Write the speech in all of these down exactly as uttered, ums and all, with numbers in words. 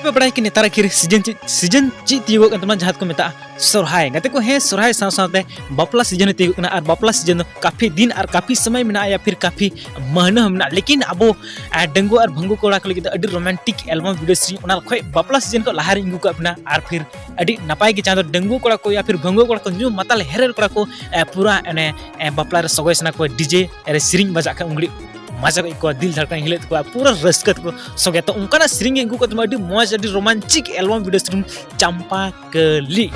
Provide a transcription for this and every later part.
ᱯᱮ ᱵᱟᱲᱟᱭ ᱠᱤ ᱱᱮᱛᱟᱨ ᱟᱹᱠᱷᱤᱨ ᱥᱤᱡᱤᱱ ᱪᱮᱫ ᱥᱤᱡᱤᱱ ᱪᱮᱫ ᱛᱤᱭᱳᱜᱚᱜ ᱠᱟᱱ ᱛᱟᱵᱚᱱᱟ, ᱡᱟᱦᱟᱸ ᱫᱚᱠᱚ ᱢᱮᱛᱟᱜᱼᱟ ᱥᱚᱨᱦᱟᱭ᱾ ᱜᱟᱛᱮ ᱠᱚ, ᱦᱮᱸ, ᱥᱚᱨᱦᱟᱭ ᱥᱟᱶ ᱥᱟᱶᱛᱮ ᱵᱟᱯᱞᱟ ᱥᱤᱡᱤᱱ ᱦᱚᱸ ᱛᱤᱭᱳᱜᱚᱜ ᱠᱟᱱᱟ᱾ ᱟᱨ ᱵᱟᱯᱞᱟ ᱥᱤᱡᱤᱱ ᱫᱚ ᱠᱟᱯᱷᱤ ᱫᱤᱱ ᱟᱨ ᱠᱟᱯᱷᱤ ᱥᱚᱢᱚᱭ ᱢᱮᱱᱟᱜᱼᱟ, ᱭᱟ ᱯᱷᱤᱨ ᱠᱟᱯᱷᱤ ᱢᱟᱹᱦᱱᱟᱹ ᱦᱚᱸ ᱢᱮᱱᱟᱜᱼᱟ᱾ ᱞᱮᱠᱤᱱ ᱟᱵᱚ ᱰᱟᱺᱜᱩᱣᱟᱹ ᱟᱨ ᱵᱷᱟᱹᱝᱜᱩ ᱠᱚᱲᱟ ᱠᱚ ᱞᱟᱹᱜᱤᱫ ᱫᱚ ᱟᱹᱰᱤ ᱨᱳᱢᱟᱱᱴᱤᱠ ᱮᱞᱵᱟᱢ ᱵᱷᱤᱰᱤᱭᱳ ᱥᱮᱨᱮᱧ ᱚᱱᱟ ᱠᱷᱚᱱ ᱵᱟᱯᱞᱟ ᱥᱤᱡᱤᱱ ᱠᱷᱚᱱ ᱞᱟᱦᱟ ᱨᱤᱧ ᱟᱹᱜᱩ ᱠᱟᱜ ᱵᱚᱱᱟ᱾ ᱟᱨ ᱯᱷᱤᱨ ᱟᱹᱰᱤ ᱱᱟᱯᱟᱭ ᱜᱮ ᱡᱟᱦᱟᱸ ᱫᱚ ᱰᱟᱺᱜᱩᱣᱟᱹ ᱠᱚᱲᱟ ᱠᱚ ᱭᱟ ᱯᱷᱤᱨ ᱵᱷᱟᱹᱝᱜᱩᱣᱟᱹ ᱠᱚᱲᱟ ᱠᱚ, ᱧᱩ ᱢᱟᱛᱟᱞ ᱦᱮᱨᱮᱞ ᱠᱚᱲᱟ ᱠᱚ ᱯᱩᱨᱟ ᱚᱱᱮ ᱵᱟᱯᱞᱟ ᱨᱮ ᱥᱚᱜᱚᱭ ᱥᱟᱱᱟ ᱠᱚᱣᱟ, ᱰᱤᱡᱮ ᱨᱮ ᱥᱮᱨᱮᱧ ᱵᱟᱡᱟᱜ ᱠᱷᱟᱱ ᱩᱱᱜᱷᱟᱹᱲᱤᱡ ᱢᱟᱡᱟ ᱠᱚ ᱟᱹᱭᱠᱟᱹᱣᱟ, ᱫᱤᱞ ᱫᱷᱟᱲᱠᱟᱱ ᱦᱤᱞᱟᱹᱜ ᱛᱟᱠᱚᱣᱟ, ᱯᱩᱨᱟᱹ ᱨᱟᱹᱥᱠᱟᱹ ᱛᱮᱠᱚ ᱥᱚᱜᱮ᱾ ᱛᱚ ᱚᱱᱠᱟᱱᱟᱜ ᱥᱮᱨᱮᱧ ᱜᱮ ᱟᱹᱜᱩ ᱠᱟᱛᱮ ᱟᱹᱰᱤ ᱢᱚᱡᱽ, ᱟᱹᱰᱤ ᱨᱳᱢᱟᱱᱪᱤᱠ ᱮᱞᱵᱟᱢ ᱵᱷᱤᱰᱤᱭᱳ ᱥᱮᱨᱮᱧ ᱪᱟᱢᱯᱟ ᱠᱟᱹᱞᱤ᱾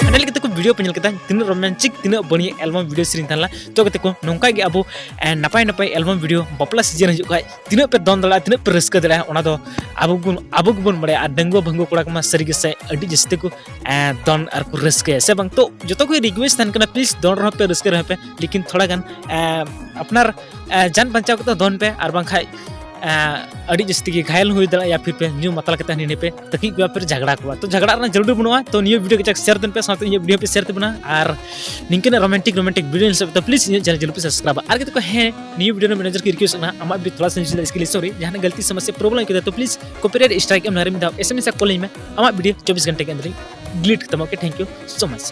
ᱚᱱᱟ ᱞᱟᱹᱜᱤᱫ ᱛᱮᱠᱚ ᱵᱷᱤᱰᱤᱭᱳ ᱯᱮ ᱧᱮᱞ ᱠᱮᱫᱟ, ᱛᱤᱱᱟᱹᱜ ᱨᱳᱢᱟᱱᱪᱤᱠ, ᱛᱤᱱᱟᱹᱜ ᱵᱟᱹᱲᱤᱡ ᱮᱞᱵᱟᱢ ᱵᱷᱤᱰᱤᱭᱳ ᱥᱮᱨᱮᱧ ᱛᱟᱦᱮᱸ ᱞᱮᱱᱟ᱾ ᱛᱚ ᱜᱟᱛᱮ ᱠᱚ, ᱱᱚᱝᱠᱟ ᱜᱮ ᱟᱵᱚ ᱱᱟᱯᱟᱭ ᱱᱟᱯᱟᱭ ᱮᱞᱵᱟᱢ ᱵᱷᱤᱰᱤᱭᱳ ᱵᱟᱯᱞᱟ ᱥᱤᱡᱤᱱ ᱦᱤᱡᱩᱜ ᱠᱷᱟᱡ ᱛᱤᱱᱟᱹᱜ ᱯᱮ ᱫᱚᱱ ᱫᱟᱲᱮᱭᱟᱜᱼᱟ, ᱛᱤᱱᱟᱹᱜ ᱯᱮ ᱨᱟᱹᱥᱠᱟᱹ ᱫᱟᱲᱮᱭᱟᱜᱼᱟ, ᱚᱱᱟ ᱫᱚ ᱟᱵᱚ ᱵᱚᱱ ᱟᱵᱚ ᱜᱮᱵᱚᱱ ᱵᱟᱲᱟᱭᱟ᱾ ᱟᱨ ᱰᱟᱺᱜᱩᱣᱟᱹ ᱵᱷᱟᱹᱝᱜᱩᱣᱟᱹ ᱠᱚᱲᱟ ᱠᱚᱢᱟ ᱥᱟᱹᱨᱤ ᱜᱮ ᱥᱮ ᱟᱹᱰᱤ ᱡᱟᱹᱥᱛᱤ ᱠᱚ ᱫᱚᱱ ᱟᱨ ᱠᱚ ᱨᱟᱹᱥᱠᱟᱹᱭᱟ ᱥᱮ ᱵᱟᱝ? ᱛᱚ ᱡᱚᱛᱚ ᱠᱚ ᱨᱤᱠᱩᱭᱮᱥᱴ ᱛᱟᱦᱮᱱ ᱠᱟᱱᱟ, ᱯᱞᱤᱡ ᱫᱚᱱ ᱨᱮᱦᱚᱸ ᱯᱮ, ᱨᱟᱹᱥᱠᱟᱹ ᱨᱮᱦᱚᱸ ᱯᱮ, ᱞᱮᱠᱤᱱ ᱛᱷᱚᱲᱟ ᱜᱟᱱ ᱟᱯᱱᱟᱨ ᱡᱟᱱ ᱵᱟᱧᱪᱟᱣ ᱠᱟᱛᱮ ᱫᱚᱱ ᱯᱮ, ᱟᱨ ᱵᱟᱝᱠᱷᱟᱡ ᱟᱹᱰᱤ ᱡᱟᱹᱥᱛᱤ ᱜᱮ ᱜᱷᱟᱭᱮᱞ ᱦᱩᱭ ᱫᱟᱲᱮᱭᱟᱜᱼᱟ, ᱯᱷᱤᱨ ᱯᱮ ᱧᱩ ᱢᱟᱛᱟᱞ ᱠᱟᱛᱮ ᱦᱟᱹᱱᱤ ᱱᱟᱹᱭ ᱯᱮ ᱛᱟᱹᱠᱤᱡ ᱠᱚᱣᱟ, ᱯᱷᱤᱨ ᱡᱷᱟᱜᱽᱲᱟ ᱠᱚᱣᱟ᱾ ᱛᱚ ᱡᱷᱟᱜᱽᱲᱟ ᱨᱮᱱᱟᱜ ᱡᱟᱹᱨᱩᱲ ᱵᱟᱹᱱᱩᱜᱼᱟ᱾ ᱛᱚ ᱱᱤᱭᱟᱹ ᱵᱷᱤᱰᱤᱭᱳ ᱠᱟᱡᱟᱠ ᱥᱮᱭᱟᱨ ᱛᱟᱵᱚᱱ ᱯᱮ, ᱥᱟᱶᱛᱮ ᱤᱧᱟᱹᱜ ᱵᱷᱤᱰᱤᱭᱳ ᱯᱮ ᱥᱮᱭᱟᱨ ᱛᱟᱵᱚᱱᱟ, ᱟᱨ ᱱᱤᱝᱠᱟᱹᱱᱟᱜ ᱨᱳᱢᱟᱱᱴᱤᱠ ᱨᱳᱢᱟᱱᱴᱤᱠ ᱵᱷᱤᱰᱤᱭᱳ ᱧᱮᱞ ᱥᱟᱶᱛᱮ ᱯᱞᱤᱡ ᱤᱧᱟᱹᱜ ᱪᱮᱱᱮᱞ ᱡᱟᱹᱨᱩᱲ ᱯᱮ ᱥᱟᱵᱥᱠᱨᱟᱭᱤᱵᱟ᱾ ᱟᱨ ᱜᱟᱛᱮ ᱠᱚ, ᱦᱮᱸ, ᱱᱤᱭᱟᱹ ᱵᱷᱤᱰᱤᱭᱳ ᱨᱮ ᱢᱮᱱᱮᱡᱟᱨ ᱠᱤ ᱨᱤᱠᱩᱭᱮᱥᱴ ᱠᱟᱱᱟ, ᱟᱢᱟᱜ ᱵᱷᱤᱰᱤᱭᱳ ᱛᱷᱚᱲᱟ ᱥᱟ ᱥᱚᱨᱤ, ᱡᱟᱦᱟᱱᱟᱜ ᱜᱟᱹᱞᱛᱤ ᱥᱚᱢᱚᱥᱥᱟ ᱯᱨᱚᱵᱞᱮᱢ ᱠᱮᱫᱟ, ᱛᱚ ᱯᱞᱤᱡ ᱠᱚᱯᱤᱨᱟᱭᱤᱴ ᱥᱴᱨᱟᱭᱤᱠ ᱮᱢ ᱱᱟᱨᱮ ᱢᱤᱫ ᱫᱷᱟᱣ ᱮᱥ ᱮᱢ ᱮᱥ ᱠᱚᱞ ᱤᱧ ᱢᱮ, ᱟᱢᱟᱜ ᱵᱷᱤᱰᱤᱭᱳ ᱪᱚᱵᱵᱤᱥ ᱜᱷᱚᱱᱴᱟ ᱠᱮ ᱟᱱᱫᱟᱨ ᱤᱧ ᱰᱤᱞᱤᱴ ᱠᱟᱛᱟᱢᱟ᱾ Okay, thank you so much.